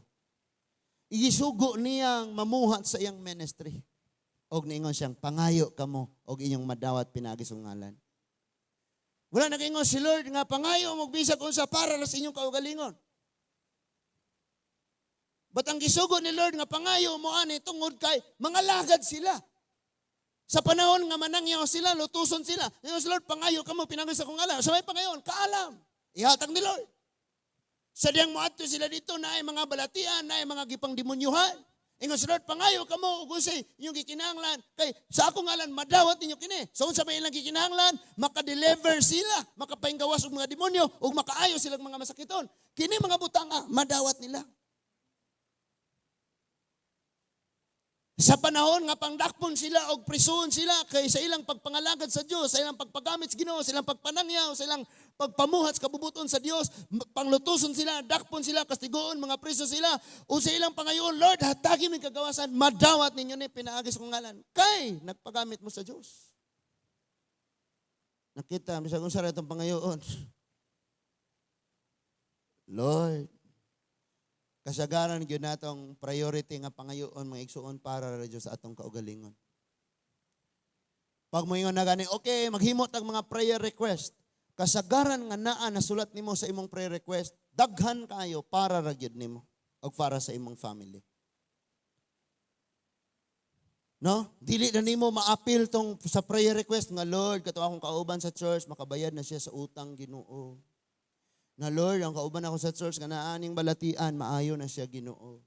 Igisugo niyang mamuhat sa iyang ministry. Og niingon siyang, "Pangayo kamo og inyong madawat pinaagi sa ngalan." Wala nag-ingon si Lord nga pangayo mo bisag unsa para ra sa inyong kaugalingon. But ang gisugo ni Lord nga pangayo mo ani tungod kay mga lagad sila. Sa panahon nga manangyaw sila, lutuson sila. Ingon si Lord, "Pangayo kamo pinaagi sa akong ngalan." Sa may pangayon, kaalam. Ihatag ni Lord. Sa diyang moadto sila dito, naay mga balatian, naay mga gipang demonyuhan. Ingon si Lord, "Pangayo kamo ug unsay inyong gikinahanglan kay sa akong ngalan madawat ninyo kini." So unsa may ilang gikinahanglan? Maka-deliver sila, makapainggawas og mga demonyo ug makaayo silang mga masakiton. Kini mga butanga madawat nila. Sa panahon nga pangdakpon sila og prisuhon sila kay sa ilang pagpangalagad sa Dios, sa ilang pagpagamit sa Ginoo, sa ilang pagpanangyaw, sa ilang pagpamuhat sa kabubuton sa Dios, panglutuson sila, dakpon sila, kastiguon, mga priso sila, o sa ilang pangayoon, "Lord, hatagi mi kagawasan," madawat ninyo ni pinaagi sa kong ngalan. Kay nagpagamit mo sa Dios. Nakita, bisag unsa ra itong pangayoon. Lord, kasagaran gyud natong priority nga pangayoon, mga igsuon, para ra Dios sa atong kaugalingon. Pag moingon na gani, okay, maghimo tag mga prayer request. Kasagaran nga naa nasulat nimo sa imong prayer request, daghan kayo para ra gyud nimo og para sa imong family. No? Dili na nimo maapil tong sa prayer request nga, "Lord, kato akong kauban sa church, makabayad na siya sa utang, Ginoo. Na Lord, ang kauban ako sa church nga naaning balatian, maayo na siya, Ginoo.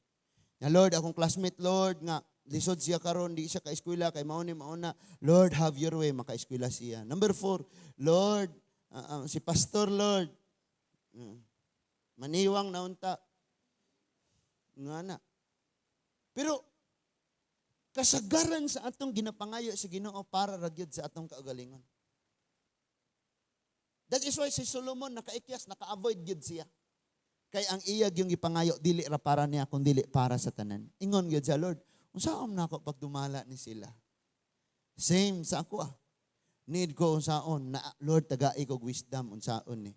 Na Lord, akong classmate, Lord, nga lisod siya karon, di siya ka-eskwela kay mao ni mao na. Lord, have your way, maka-eskwela siya." Number 4, "Lord, si pastor, Lord, maniwang na unta." Nga na. Pero kasagaran sa atong ginapangayo sa Ginoo para ra gyud sa atong kaugalingon. That is why si Solomon nakaikyas, naka-avoid gyud siya. Kay ang iya yung gipangayo dili ra para niya kun dili para sa tanan. Ingon gyud siya, "Lord, unsaon nako pagdumala ni sila?" Same sa ako ah. Need ko unsaon na, "Lord, tagai kog wisdom unsaon ni."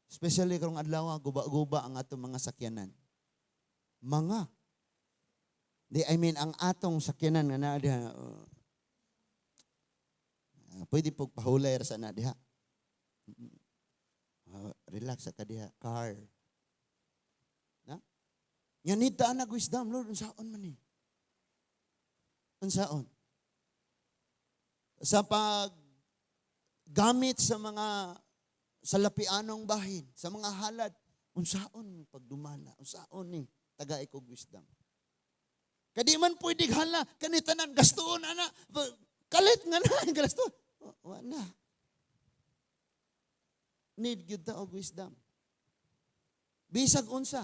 Especially karong adlaw, guba-guba ang atong mga sakyanan. Mga Di, I mean, ang atong sakyanan nga naa diha, pwede po pahulay ra sa na diha. Relax sa ka diha, car. Na? Nga need ta nag wisdom, "Lord, unsaon man ni?" Unsaon? Sa pag gamit sa mga salapianong bahin, sa mga halad, unsaon pagdumala, unsaon ni tagai kog wisdom. Kadi man pwede hala, kani tanan gastuon ana, kalit nga na gasto. Wa na. Need gyud ta og wisdom. Bisag unsa.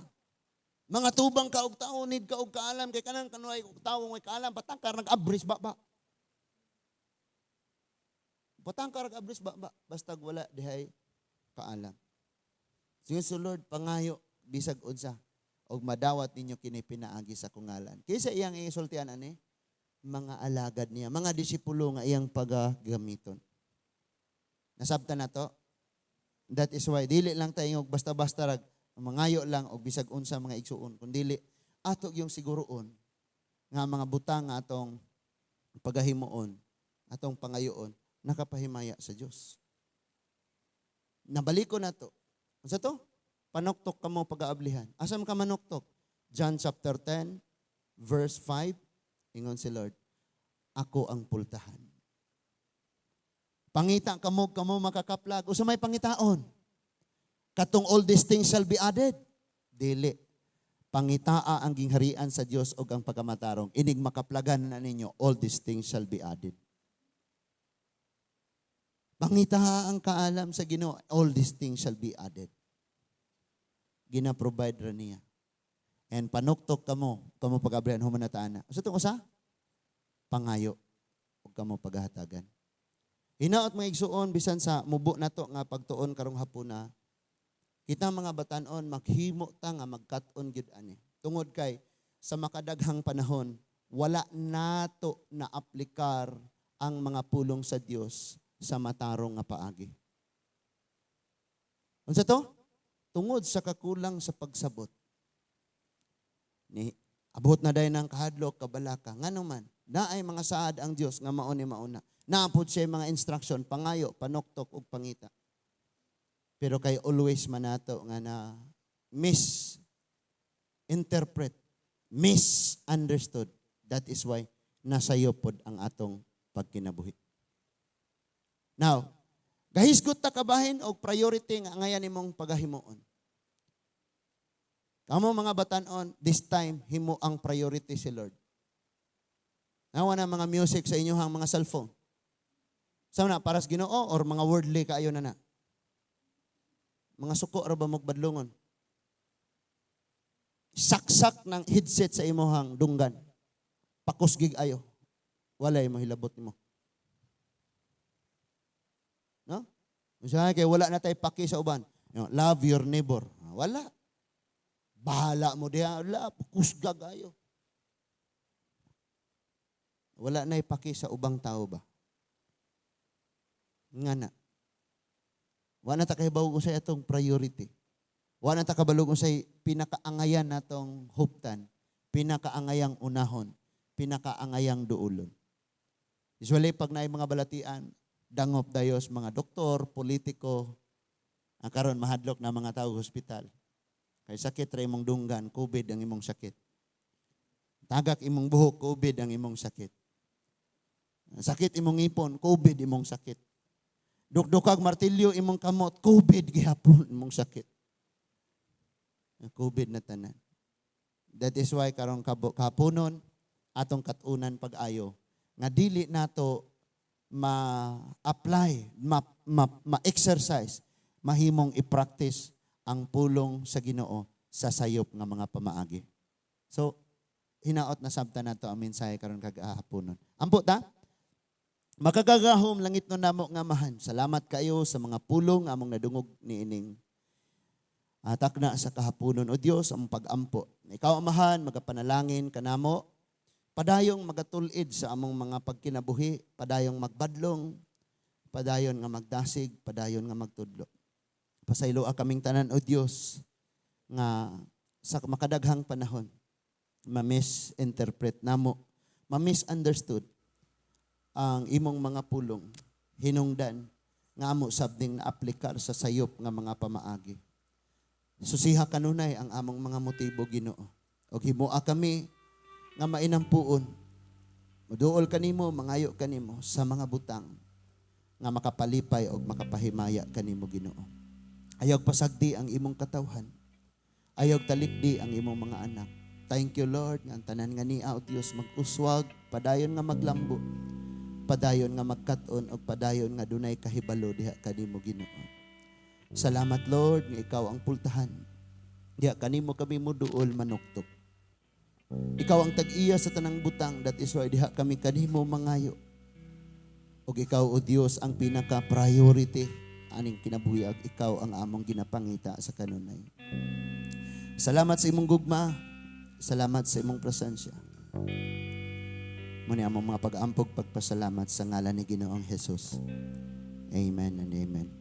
Mga tubang ka og tao, need ka og kaalam kay kanang kanuay og tawo may kaalam, patangkar nag-abris ba ba. Patangkar nag-abris ba ba, basta wala dihay kaalam. Sige so Lord, pangayo bisag unsa og madawat ninyo kini pinaagi sa akong ngalan. Kaysa iyang isultian ani mga alagad niya, mga disipulo nga iyang pagagamiton. Nasabtan na to? That is why dili lang tayo og basta-basta rag mangayo lang og bisag unsa, mga igsuon, kundili ato yung siguroon nga mga butang nga atong pagahimuon, atong pangayoon, nakapahimaya sa Dios. Nabaliko na to. Unsa to? Panuktok kamo, pag-aablihan. Asa man ka manuktok? John chapter 10 verse 5, ingon si Lord, "Ako ang pultahan. Pangita kamo, kamo makakaplag." Usa may pangitaon? Katong all these things shall be added? Dili. Pangitaa ang gingharian sa Dios ug ang pagkamatarong. Inig makaplagan na ninyo, all these things shall be added. Pangitaa ang kaalam sa Ginoo, all these things shall be added. Gina-provide ra niya. And panuktok kamo, kamo pag-abrihan, human na taana. Usa itong usa? Pangayo ug kamo paghahatagan. Hinaot, mga igsuon, bisan sa mubo nato nga pagtuon karong hapuna, kita mga batanon maghimo ta nga magkat-on gyud ani. Tungod kay sa makadaghang panahon wala nato na aplikar ang mga pulong sa Dios sa matarong nga paagi. Unsa to? Tungod sa kakulang sa pagsabot. Ni abot na dayon ng kahadlok, kabalaka. Ngano man, naay mga saad ang Dios nga mao ni mauna. Naapod siya mga instruction, pangayo, panoktok ug pangita. Pero kay always man nato nga na misinterpret, misunderstood. That is why nasayo pod ang atong pagkinabuhi. Now, gahisgot ta kabahin og priority nga angayan nimong pagahimuon. Kamo mga batanon, this time himo ang priority si Lord. Nawa na mga music sa inyohang mga cellphone. Sa na para sa Ginoo or mga worldly kaayo na na? Mga suko ra ba magbadlungon? Saksak ng headset sa imuhang dunggan. Pakusgig ayo. Walay mahilabot nimo. No? Unsa kay wala na tay paki sa uban. Love your neighbor. Ah, wala. Bahala mo diha, wala, kusgag ayo. Wala na paki sa ubang tao ba? Nga na. Wala na ta kahibaw kung sa atong priority. Wala na ta kabalo kung say pinakaangayan natong huptan, pinakaangayang unahon, pinakaangayang duulon. Usually, pag naay mga balatian, dangop dayos mga doktor, politiko, ang karon mahadlok na mga tao hospital. Kay sakit ra imong dunggan, COVID ang imong sakit. Tagak imong buhok, COVID ang imong sakit. Sakit imong ngipon, COVID imong sakit. Dukdukag martilyo imong kamot, COVID gihapon imong sakit. COVID na tanan. That is why karong kapunon atong katunan pag-ayo nga dili nato ma-apply, ma-exercise, mahimong i-practice ang pulong sa Ginoo sa sayop nga mga pamaagi. So, hinaot na sabta nato ang mensahe karon kagahaponon. Ampo ta? Makagagahom langit no namo nga Amahan. Salamat kayo sa mga pulong among nadungog niining takna sa kahaponon. O Dios, ang pag-ampo. Ikaw, Amahan, magapanalangin kanamo. Padayong magatulid sa among mga pagkinabuhi, padayong magbadlong, padayon nga magdasig, padayon nga magtudlo. Pasayloa kaming tanan, O Dios, nga sa makadaghang panahon, ma-misinterpret namo, ma-misunderstood ang imong mga pulong, hinungdan nga amo sabding naaplikar sa sayop nga mga pamaagi. Susiha kanunay ang among mga motibo, Ginoo. Og himoa kami nga mainampuon. Muduol kanimo, mangayo kanimo sa mga butang nga makapalipay o makapahimaya kanimo, Ginoo. Ayaw pasagdi ang imong katawhan. Ayaw talikdi ang imong mga anak. Thank you, Lord, nga ang tanan nga niya, O Dios, mag-uswag, padayon nga maglambo, padayon nga magkat-on, o padayon nga dunay kahibalo diha kanimo, Ginoo. Salamat, Lord, nga ikaw ang pultahan. Diha kanimo kami muduol manuktok. Ikaw ang tag-iya sa tanang butang, that is why diha kami kanimo mangayo. Ug ikaw, O Dios, ang pinaka-priority aning kinabuhi, ikaw ang among ginapangita sa kanunay. Salamat sa imong gugma. Salamat sa imong presensya. Mao ni among mga pag-ampo ug pagpasalamat sa ngalan ni Ginoong Jesus. Amen and amen.